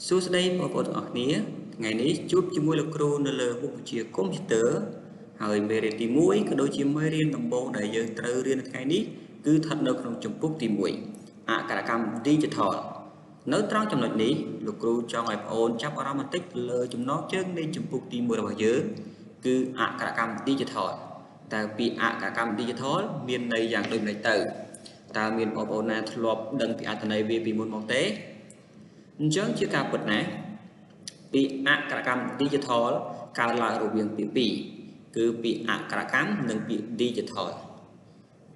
សួស្តីបងប្អូនទាំងអស់គ្នាថ្ងៃនេះជួបជាមួយលោកគ្រូនៅលើមុខវិជ្ជាកុំព្យូទ័រហើយមេរៀនទី1ក៏ដូចជាមេរៀនដំបូងដែលយើងត្រូវរៀននៅថ្ងៃនេះគឺស្ថិតនៅក្នុងជំពូកទី1អក្ខរកម្ម Digital នៅត្រង់ចំណុចនេះលោកគ្រូចង់ឲ្យបងប្អូនចាប់អារម្មណ៍បន្តិចលើចំណងជើងនៃជំពូកទី1របស់យើងគឺអក្ខរកម្ម Digital តើពីអក្ខរកម្ម Digital មានន័យយ៉ាងដូចម្តេចទៅតើមានបងប្អូនណាធ្លាប់ដឹងពីអត្ថន័យវាពីមុនមកទេអញ្ចឹងជាការពិតណាស់ពីអក្ខរកម្ម Digital កើតឡើងរវាងពាក្យពីរគឺពាក្យអក្ខរកម្មនិងពាក្យ Digital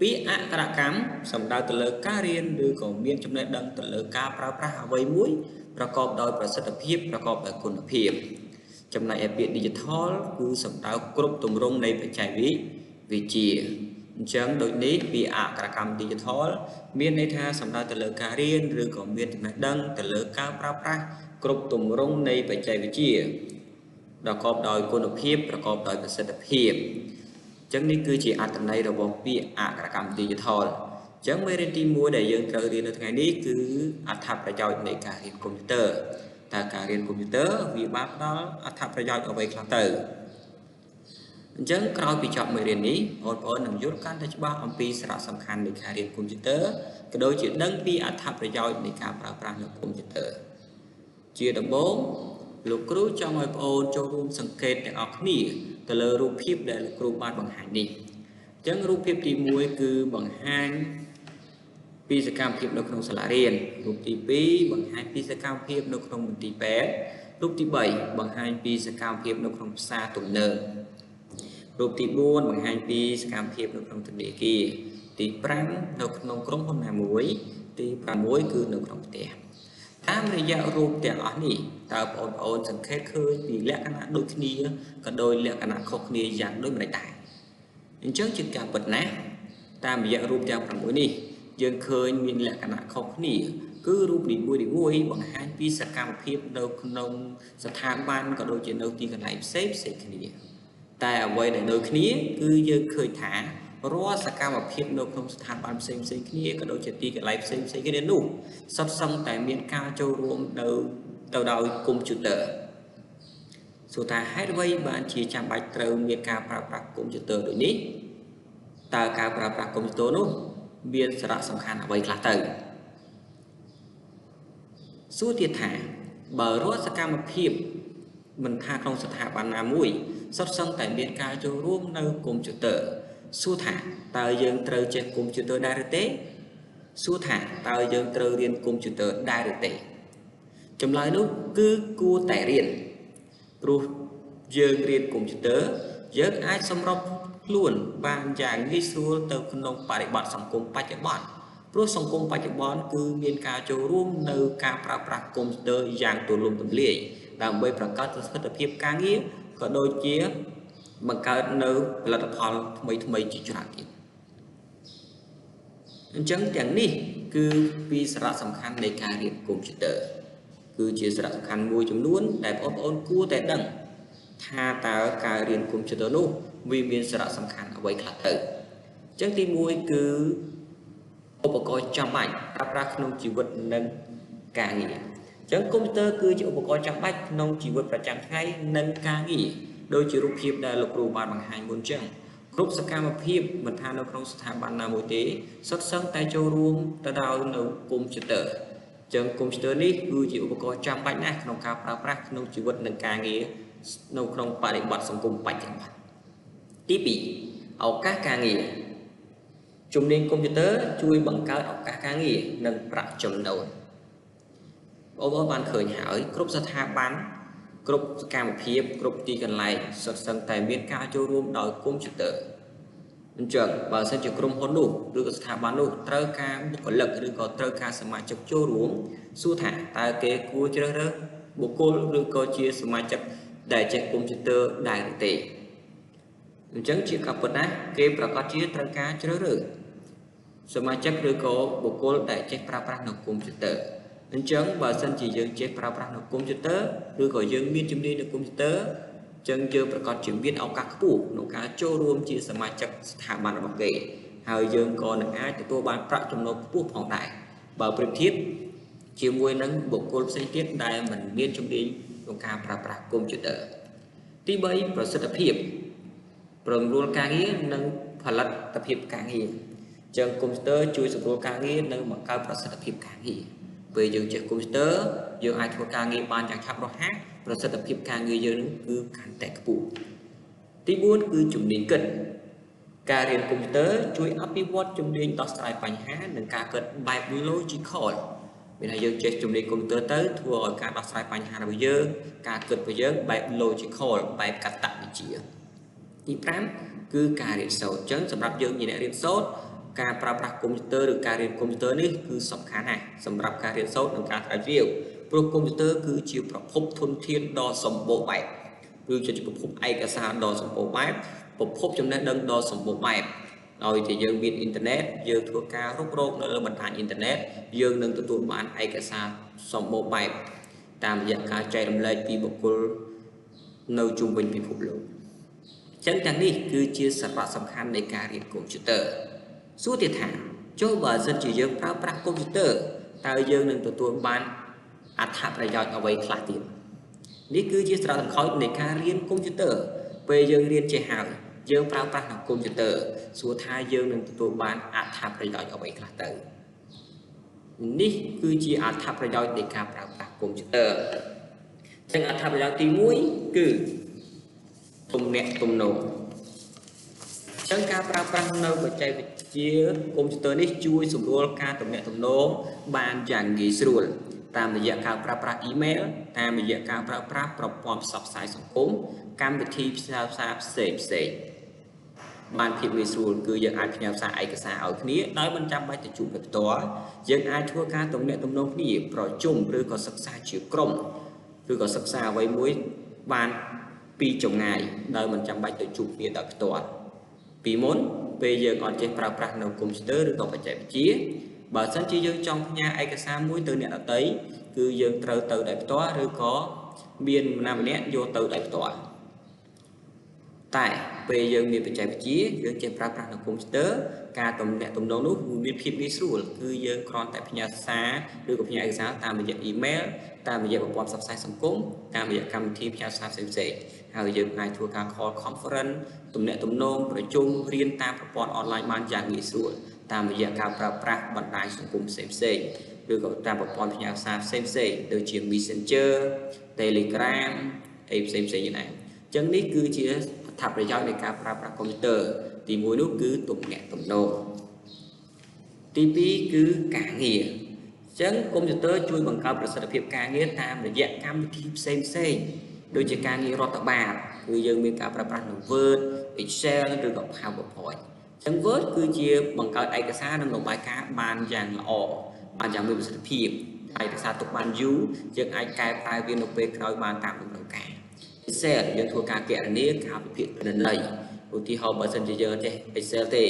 ពាក្យអក្ខរកម្មសំដៅទៅលើការរៀនឬក៏មានចំណេះដឹងទៅលើការប្រើប្រាស់អ្វីមួយប្រកបដោយប្រសិទ្ធភាពប្រកបដោយគុណភាពចំណែកឯពាក្យ Digital គឺសំដៅគ្រប់ទម្រង់នៃបច្ចេកវិទ្យាអញ្ចឹងដូចនេះពាក្យអក្ខរកម្ម Digital មានន័យថាសំដៅទៅលើការរៀនឬក៏មានចំណេះដឹងទៅលើការប្រើប្រាស់គ្រប់ទម្រង់នៃបច្ចេកវិទ្យាប្រកបដោយគុណភាពប្រកបដោយប្រសិទ្ធភាពអញ្ចឹងនេះគឺជាអត្ថន័យរបស់ពាក្យអក្ខរកម្ម Digital អញ្ចឹងមេរៀនទី1ដែលយើងត្រូវរៀននៅថ្ងៃនេះគឺអត្ថប្រយោជន៍នៃការរៀនកុំព្យូទ័រតើការរៀនកុំព្យូទ័រវាបានផ្ដល់អត្ថប្រយោជន៍អ្វីខ្លះទៅអញ្ចឹងក្រោយពីចប់មេរៀននេះបងប្អូននឹងយល់កាន់តែច្បាស់អំពីសារៈសំខាន់នៃការរៀនកុំព្យូទ័រក៏ដូចជាដឹងពីអត្ថប្រយោជន៍នៃការប្រើប្រាស់នៅកុំព្យូទ័រជាដំបូងលោកគ្រូចង់ឲ្យបងប្អូនចូលរួមសង្កេតទាំងអស់គ្នាទៅលើរូបភាពដែលលោកគ្រូបានបង្ហាញនេះអញ្ចឹងរូបភាពទី1គឺបង្ហាញពីសកម្មភាពនៅក្នុងសាលារៀនរូបទី2បង្ហាញពីសកម្មភាពនៅក្នុងមន្ទីរពេទ្យរូបទី3បង្ហាញពីសកម្មភាពនៅក្នុងផ្សារទំនើបរូបទី4បង្ហាញពីសកម្មភាពនៅក្នុងធនាគារទី5នៅក្នុងក្រុមហ៊ុនណាមួយទី6គឺនៅក្នុងផ្ទះតាមរយៈរូបទាំងអស់នេះតើបងប្អូនសង្កេតឃើញពីលក្ខណៈដូចគ្នាក៏ដោយលក្ខណៈខុសគ្នាយ៉ាងដូចម្តេចដែរអញ្ចឹងជាការពិតណាស់តាមរយៈរូបទាំង6នេះយើងឃើញមានលក្ខណៈខុសគ្នាគឺរូបនីមួយៗបង្ហាញពីសកម្មភាពនៅក្នុងស្ថាប័នក៏ដូចជានៅទីកន្លែងផ្សេងៗគ្នាតែអ្វីដែលដូចគ្នាគឺយើងឃើញថារាល់សកម្មភាពនៅក្នុងស្ថាប័នផ្សេងៗគ្នាក៏ដូចជាទីកន្លែងផ្សេងៗគ្នានោះសុទ្ធសឹងតែមានការចូលរួមនៅទៅដោយកុំព្យូទ័រសួរថាហេតុអ្វីបានជាចាំបាច់ត្រូវមានការប្រើប្រាស់កុំព្យូទ័រដូចនេះតើការប្រើប្រាស់កុំព្យូទ័រនោះមានសារៈសំខាន់អ្វីខ្លះទៅសួរទៀតថាបើរាល់សកម្មភាពមិនថាក្នុងស្ថាប័នណាមួយសុទ្ធសឹងតែមានការចូលរួមនៅកុំព្យូទ័រសួរថាតើយើងត្រូវចេះកុំព្យូទ័រដែរឬទេសួរថាតើយើងត្រូវរៀនកុំព្យូទ័រដែរឬទេចម្លើយនោះគឺគួរតែរៀនព្រោះយើងរៀនកុំព្យូទ័រយើងអាចសម្របខ្លួនបានយ៉ាងងាយស្រួលទៅក្នុងបរិបទសង្គមបច្ចុប្បន្នព្រោះសង្គមបច្ចុប្បន្នគឺមានការចូលរួមនៅការប្រើប្រាស់កុំព្យូទ័រយ៉ាងទូលំទូលាយដើម្បីប្រកាសប្រសិទ្ធភាពការងារក៏ដូចជាបង្កើតនៅផលិតផលថ្មីៗជាច្រើនទៀតអញ្ចឹងទាំងនេះគឺពីសារៈសំខាន់នៃការរៀនកុំព្យូទ័រគឺជាសារៈសំខាន់មួយចំនួនដែលបងប្អូនគួរតែដឹងថាតើការរៀនកុំព្យូទ័រនោះវាមានសារៈសំខាន់អ្វីខ្លះទៅអញ្ចឹងទី1គឺឧបករណ៍ចាំបាច់ប្រើប្រាស់ក្នុងជីវិតនិងការងារអញ្ចឹងកុំព្យូទ័រគឺជាឧបករណ៍ចាំបាច់ក្នុងជីវិតប្រចាំថ្ងៃនិងការងារដូចជារូបភាពដែលលោកគ្រូបានបង្ហាញមុនចឹងគ្រប់សកម្មភាពមិនថានៅក្នុងស្ថាប័នណាមួយទេសុទ្ធសឹងតែចូលរួមទៅដោយនៅកុំព្យូទ័រចឹងកុំព្យូទ័រនេះគឺជាឧបករណ៍ចាំបាច់ណាស់ក្នុងការប្រើប្រាស់ក្នុងជីវិតនិងការងារនៅក្នុងបរិបទសង្គមបច្ចុប្បន្នទី2ឱកាសការងារជំនាញកុំព្យូទ័រជួយបង្កើតឱកាសការងារនិងប្រាក់ចំណូលបងប្អូនបានឃើញហើយគ្រប់ស្ថាប័នគ្រប់សកម្មភាពគ្រប់ទីកន្លែងសុទ្ធសឹងតែមានការចូលរួមដោយកុំព្យូទ័រអញ្ចឹងបើសិនជាក្រុមហ៊ុននោះឬក៏ស្ថាប័ននោះត្រូវការបុគ្គលិកឬក៏ត្រូវការសមាជិកចូលរួមសួរថាតើគេគួរជ្រើសរើសបុគ្គលឬក៏ជាសមាជិកដែលចេះកុំព្យូទ័រដែរឬទេអញ្ចឹងជាការពិតណាស់គេប្រកាសជាត្រូវការជ្រើសរើសសមាជិកឬក៏បុគ្គលដែលចេះប្រើប្រាស់នៅកុំព្យូទ័រអញ្ចឹងបើសិនជាយើងចេះប្រើប្រាស់នៅកុំព្យូទ័រឬក៏យើងមានជំនាញនៅកុំព្យូទ័រអញ្ចឹងយើងប្រកាសជាមានឱកាសខ្ពស់ក្នុងការចូលរួមជាសមាជិកស្ថាប័នរបស់គេហើយយើងក៏នឹងអាចទទួលបានប្រាក់ចំណូលខ្ពស់ផងដែរបើប្រៀបធៀប ជាមួយនឹងបុគ្គលផ្សេងទៀតដែលមិនមានជំនាញក្នុងការប្រើប្រាស់កុំព្យូទ័រទី3ប្រសិទ្ធភាពប្រមរួលការងារនិងផលិតភាពការងារចឹងកុំព្យូទ័រជួយសម្រួលការងារនិងបង្កើនប្រសិទ្ធភាពការងារពេលយើងចេះកុំព្យូទ័រយើងអាចធ្វើការងារបានយ៉ាងឆាប់រហ័សប្រសិទ្ធភាពការងារយើងនឹងគឺកាន់តែខ្ពស់ទី4គឺជំនាញគិតការរៀនកុំព្យូទ័រជួយអភិវឌ្ឍជំនាញដោះស្រាយបញ្ហានិងការគិតបែប logical មានថាយើងចេះជំនាញកុំព្យូទ័រទៅធ្វើឲ្យការដោះស្រាយបញ្ហារបស់យើងការគិតរបស់យើងបែប logical បែបកតវិជ្ជាទី5គឺការរៀនសូត្រអញ្ចឹងសម្រាប់យើងជាអ្នករៀនសូត្រការប្រើប្រាស់កុំព្យូទ័រឬការរៀនកុំព្យូទ័រនេះគឺសំខាន់ណាស់សម្រាប់ការរៀនសូត្រនិងការស្រាវជ្រាវព្រោះកុំព្យូទ័រគឺជាប្រភពធនធានដ៏សម្បូរបែបគឺជាប្រភពឯកសារដ៏សម្បូរបែបប្រភពចំណេះដឹងដ៏សម្បូរបែបដោយតែយើងមានអ៊ីនធឺណិតយើងធ្វើការរុករកនៅលើបណ្ដាញអ៊ីនធឺណិតយើងនឹងទទួលបានឯកសារសម្បូរបែបតាមរយៈការចែករំលែកពីបុគ្គលនៅជុំវិញពិភពលោកចឹងទាំងនេះគឺជាសារៈសំខាន់នៃការរៀនកុំព្យូទ័រសួរទៀតថាចុះបើសិនជាយើងប្រើប្រាស់កុំព្យូទ័រតើយើងនឹងទទួលបានអត្ថប្រយោជន៍អ្វីខ្លះទៀតនេះគឺជាសារៈសំខាន់នៃការរៀនកុំព្យូទ័រពេលយើងរៀនចេះហើយយើងប្រើប្រាស់នៅកុំព្យូទ័រសួរថាយើងនឹងទទួលបានអត្ថប្រយោជន៍អ្វីខ្លះទៅនេះគឺជាអត្ថប្រយោជន៍នៃការប្រើប្រាស់កុំព្យូទ័រចឹងអត្ថប្រយោជន៍ទី1គឺទំនាក់ទំនងចឹងការប្រើប្រាស់នៅបច្ចេកវិទ្យាកុំព្យូទ័រនេះជួយសម្រួលការទំនាក់ទំនងបានយ៉ាងងាយស្រួលតាមរយៈការប្រើប្រាស់អ៊ីមែលតាមរយៈការប្រើប្រាស់ប្រព័ន្ធផ្សព្វផ្សាយសង្គមកម្មវិធីផ្សាយផ្សេងផ្សេងបានភាពងាយស្រួលគឺយើងអាចផ្ញើសារឯកសារឲ្យគ្នាដោយមិនចាំបាច់ទៅជួបដោយផ្ទាល់យើងអាចធ្វើការទំនាក់ទំនងគ្នាប្រជុំឬក៏សិក្សាជាក្រុមឬក៏សិក្សាអ្វីមួយបានពីចម្ងាយដោយមិនចាំបាច់ទៅជួបគ្នាដោយផ្ទាល់ពីមុនពេលយើងអត់ចេះប្រើប្រាស់នៅកុំព្យូទ័រឬក៏បច្ចេកវិទ្យាបើសិនជាយើងចង់ផ្ញើឯកសារមួយទៅអ្នកដទៃគឺយើងត្រូវទៅដោយផ្ទាល់ឬក៏មានម្នាក់យកទៅដោយផ្ទាល់តែពេលយើងមានបច្ចេកវិទ្យាយើងចេះប្រើប្រាស់នៅកុំព្យូទ័រការទំនាក់ទំនងនោះមានភាពងាយស្រួលគឺយើងគ្រាន់តែផ្ញើសារឬក៏ផ្ញើឯកសារតាមរយៈអ៊ីមែលតាមរយៈប្រព័ន្ធផ្សព្វផ្សាយសង្គមតាមរយៈកម្មវិធីផ្ញើសារផ្សេងៗហើយយើងអាចធ្វើការ call conference ទំនាក់ទំនងប្រជុំរៀនតាមប្រព័ន្ធអនឡាញបានយ៉ាងងាយស្រួលតាមរយៈការប្រើប្រាស់បណ្ដាញសង្គមផ្សេងៗឬក៏តាមប្រព័ន្ធផ្ញើសារផ្សេងៗដូចជា Messenger Telegram អីផ្សេងៗយ៉ាងណាចឹងនេះគឺជាអត្ថប្រយោជន៍នៃការប្រើប្រាស់កុំព្យូទ័រទី1នោះគឺទំនាក់ទំនងទី2គឺការងារចឹងកុំព្យូទ័រជួយបង្កើនប្រសិទ្ធភាពការងារតាមរយៈកម្មវិធីផ្សេងៗដូចជាការងាររដ្ឋបាលគឺយើងមានការប្រើប្រាស់នៅ Word Excel ឬក៏ PowerPoint ចឹង Word គឺជាបង្កើតឯកសារនិងរបាយការណ៍បានយ៉ាងល្អបានយ៉ាងមានប្រសិទ្ធភាពឯកសារទុកបានយូរយើងអាចកែប្រែវានៅពេលក្រោយបានតាមតម្រូវការ Excel យើងធ្វើការគណនាការវិភាគទិន្នន័យឧទាហរណ៍បើសិនជាយើងអត់ចេះ Excel ទេ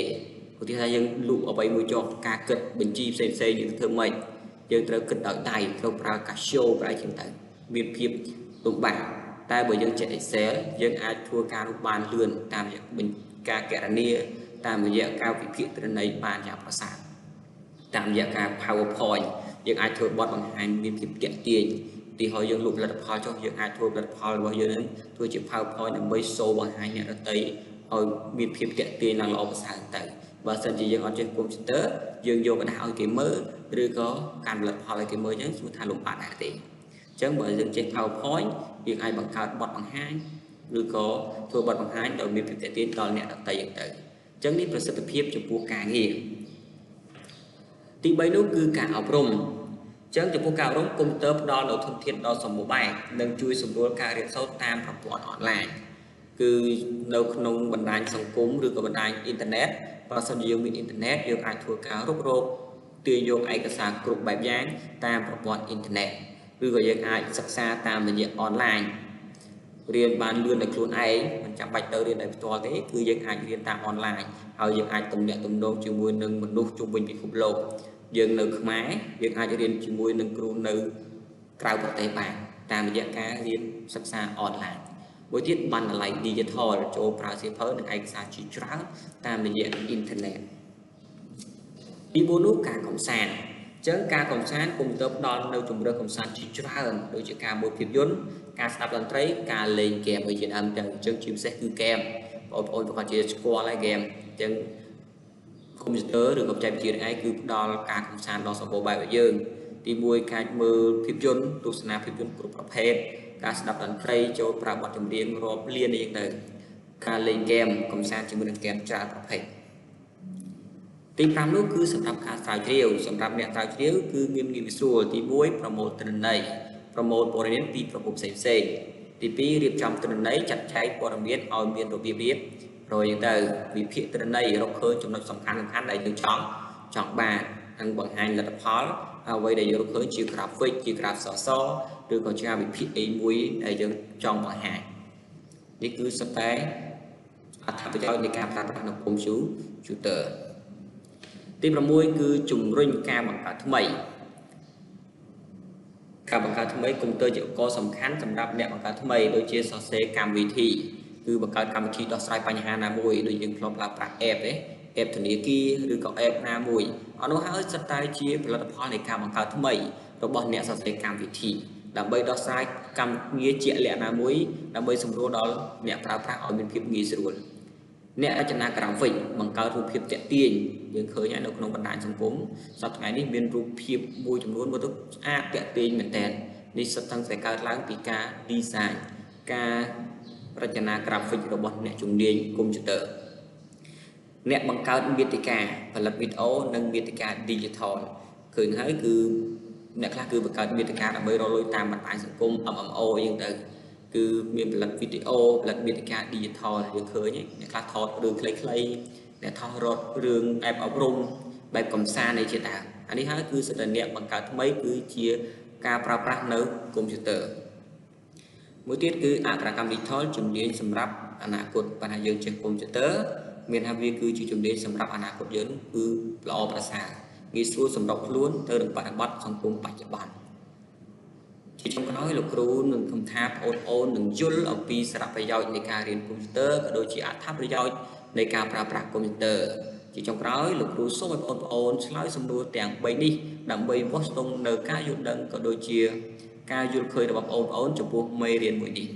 ឧទាហរណ៍យើងលូកអ្វីមួយចុះការគិតបញ្ជីផ្សេងៗយើងធ្វើម៉េចយើងត្រូវគិតដោយដៃត្រូវប្រើ Casio ប្រើជាងទៅមានភាពលំបាកតែបើយើងចេះ Excel យើងអាចធ្វើការនោះបានលឿនតាមរយៈការគណនាតាមរយៈការវិភាគទិន្នន័យបានយ៉ាងប្រសើរតាមរយៈការ PowerPoint យើងអាចធ្វើបទបង្ហាញមានភាពទាក់ទាញទីហើយយើងលក់ផលិតផលចុះយើងអាចធ្វើផលិតផលរបស់យើងនឹងធ្វើជា PowerPoint ដើម្បីសូបង្ហាញអ្នកដទៃឲ្យមានភាពទាក់ទាញឡើងល្អប្រសើរទៅបើសិនជាយើងអត់ចេះកុំព្យូទ័រយើងយកក្រដាសឲ្យគេមើលឬក៏កាន់ផលិតផលឲ្យគេមើលអញ្ចឹងសួរថាលំបាកដែរទេអញ្ចឹងបើយើងចេះ PowerPoint យើងអាចបង្កើតបទបង្ហាញឬក៏ធ្វើបទបង្ហាញដោយមានភាពទាក់ទាញដល់អ្នកដទៃអញ្ចឹងទៅអញ្ចឹងនេះប្រសិទ្ធភាពចំពោះការងារទី3នោះគឺការអប់រំចឹងចំពោះការអប់រំកុំព្យូទ័រផ្ដល់នូវធនធានដ៏សម្បូរបែបនិងជួយសម្រួលការរៀនសូត្រតាមប្រព័ន្ធអនឡាញគឺនៅក្នុងបណ្ដាញសង្គមឬក៏បណ្ដាញអ៊ីនធឺណិតបើសិនជាយើងមានអ៊ីនធឺណិតយើងអាចធ្វើការរុករកទាញយកឯកសារគ្រប់បែបយ៉ាងតាមប្រព័ន្ធអ៊ីនធឺណិតឬក៏យើងអាចសិក្សាតាមរយៈអនឡាញរៀនបានលឿនដោយខ្លួនឯងមិនចាំបាច់ទៅរៀនដោយផ្ទាល់ទេគឺយើងអាចរៀនតាមអនឡាញហើយយើងអាចទំនាក់ទំនងជាមួយនឹងមនុស្សជុំវិញពិភពលោកយើងនៅខ្មែរយើងអាចរៀនជាមួយនឹងគ្រូនៅក្រៅប្រទេសបានតាមរយៈការរៀនសិក្សាអនឡាញមួយទៀតបណ្ណាល័យ Digital ចូលប្រើសៀវភៅនិងឯកសារជាច្រើនតាមរយៈអ៊ីនធឺណិតទី4នោះការកម្សាន្ត ចឹងការកំសាន្តកុំព្យូទ័រផ្ដល់នៅជម្រើសកំសាន្តជាច្រើនដូចជាការមើលភាពយន្តការស្ដាប់តន្ត្រីការលេងហ្គេមអីជាដើមទៅអញ្ចឹងជាពិសេសគឺហ្គេមបងប្អូនប្រកាសជាស្គាល់ហើយហ្គេមអញ្ចឹងកុំព្យូទ័រឬក៏បច្ចេកវិទ្យានេះឯងគឺផ្ដល់ការកំសាន្តដ៏សម្បូរបែបឲ្យយើងទី1ការមើលភាពយន្តទស្សនាភាពយន្តគ្រប់ប្រភេទការស្ដាប់តន្ត្រីចូលប្រើបទចម្រៀងរាប់លានអីចឹងទៅការលេងហ្គេមកំសាន្តជាមួយនឹងហ្គេមច្រើនប្រភេទទី5នោះគឺសម្រាប់ការស្រាវជ្រាវសម្រាប់អ្នកស្រាវជ្រាវគឺមានងាយស្រួលទី1ប្រមូលទិន្នន័យប្រមូលព័ត៌មានពីប្រភពផ្សេងៗទី2រៀបចំទិន្នន័យចាត់ចែងព័ត៌មានឲ្យមានរបៀបរៀបរយទៅវិភាគទិន្នន័យរកឃើញចំណុចសំខាន់ៗដែលយើងចង់បាននិងបង្ហាញលទ្ធផលអ្វីដែលយើងរកឃើញជា graphic ជា graph សសរឬក៏ជាវិភាគអីមួយដែលយើងចង់បង្ហាញនេះគឺសុទ្ធតែអត្ថប្រយោជន៍នៃការប្រើប្រាស់នៅ computer ទី6គឺជំរុញការបង្កើតថ្មីការបង្កើតថ្មីកុំព្យូទ័រជាឧបករណ៍សំខាន់សម្រាប់អ្នកបង្កើតថ្មីដូចជាសរសេរកម្មវិធីគឺបង្កើតកម្មវិធីដោះស្រាយបញ្ហាណាមួយដូចយើងធ្លាប់ប្រើប្រាស់ app ទេ app ធនាគារឬក៏ app ណាមួយអនុហើយសុទ្ធតែជាផលិតផលនៃការបង្កើតថ្មីរបស់អ្នកសរសេរកម្មវិធីដើម្បីដោះស្រាយកម្មងារជាក់លាក់ណាមួយដើម្បីសម្រួលដល់អ្នកប្រើប្រាស់ឲ្យមានភាពងាយស្រួលអ្នករចនាក្រាហ្វិកបង្កើតរូបភាពទាក់ទាញយើងឃើញហើយនៅក្នុងបណ្ដាញសង្គមសប្តាហ៍ថ្ងៃនេះមានរូបភាពមួយចំនួនមើលទៅស្អាតទាក់ទាញមែនទែននេះសុទ្ធតែកើតឡើងពីការ design ការរចនាក្រាហ្វិករបស់អ្នកជំនាញកុំព្យូទ័រអ្នកបង្កើតមាតិកាផលិតវីដេអូនិងមាតិកា digital ឃើញហើយគឺអ្នកខ្លះគឺបង្កើតមាតិកាដើម្បីរកលុយតាមបណ្ដាញសង្គម MMO អីចឹងទៅគឺមានផលិតវីដេអូផលិតមាតិកា digital យើងឃើញអ្នកខ្លះថតរឿងខ្លីៗអ្នកថតរត់រឿងបែបអប់រំបែបកំសាន្តអីជាដើមអានេះហើយគឺសិទ្ធិអ្នកបង្កើតថ្មីគឺជាការប្រើប្រាស់នៅកុំព្យូទ័រមួយទៀតគឺអក្ខរកម្ម digital ជំនាញសម្រាប់អនាគតបើថាយើងចេះកុំព្យូទ័រមានថាវាគឺជាជំនាញសម្រាប់អនាគតយើងគឺល្អប្រសើរងាយស្រួលសម្របខ្លួនទៅនឹងបរិបទសង្គមបច្ចុប្បន្នជាចុងក្រោយលោកគ្រូនឹងគំថាបងប្អូននឹងយល់អំពីសារៈប្រយោជន៍នៃការរៀនកុំព្យូទ័រក៏ដូចជាអត្ថប្រយោជន៍នៃការប្រើប្រាស់កុំព្យូទ័រជាចុងក្រោយលោកគ្រូសូមឲ្យបងប្អូនឆ្លើយសំណួរទាំង3នេះដើម្បីវាស់ស្ទង់នៅការយល់ដឹងក៏ដូចជាការយល់ឃើញរបស់បងប្អូនចំពោះមេរៀនមួយនេះ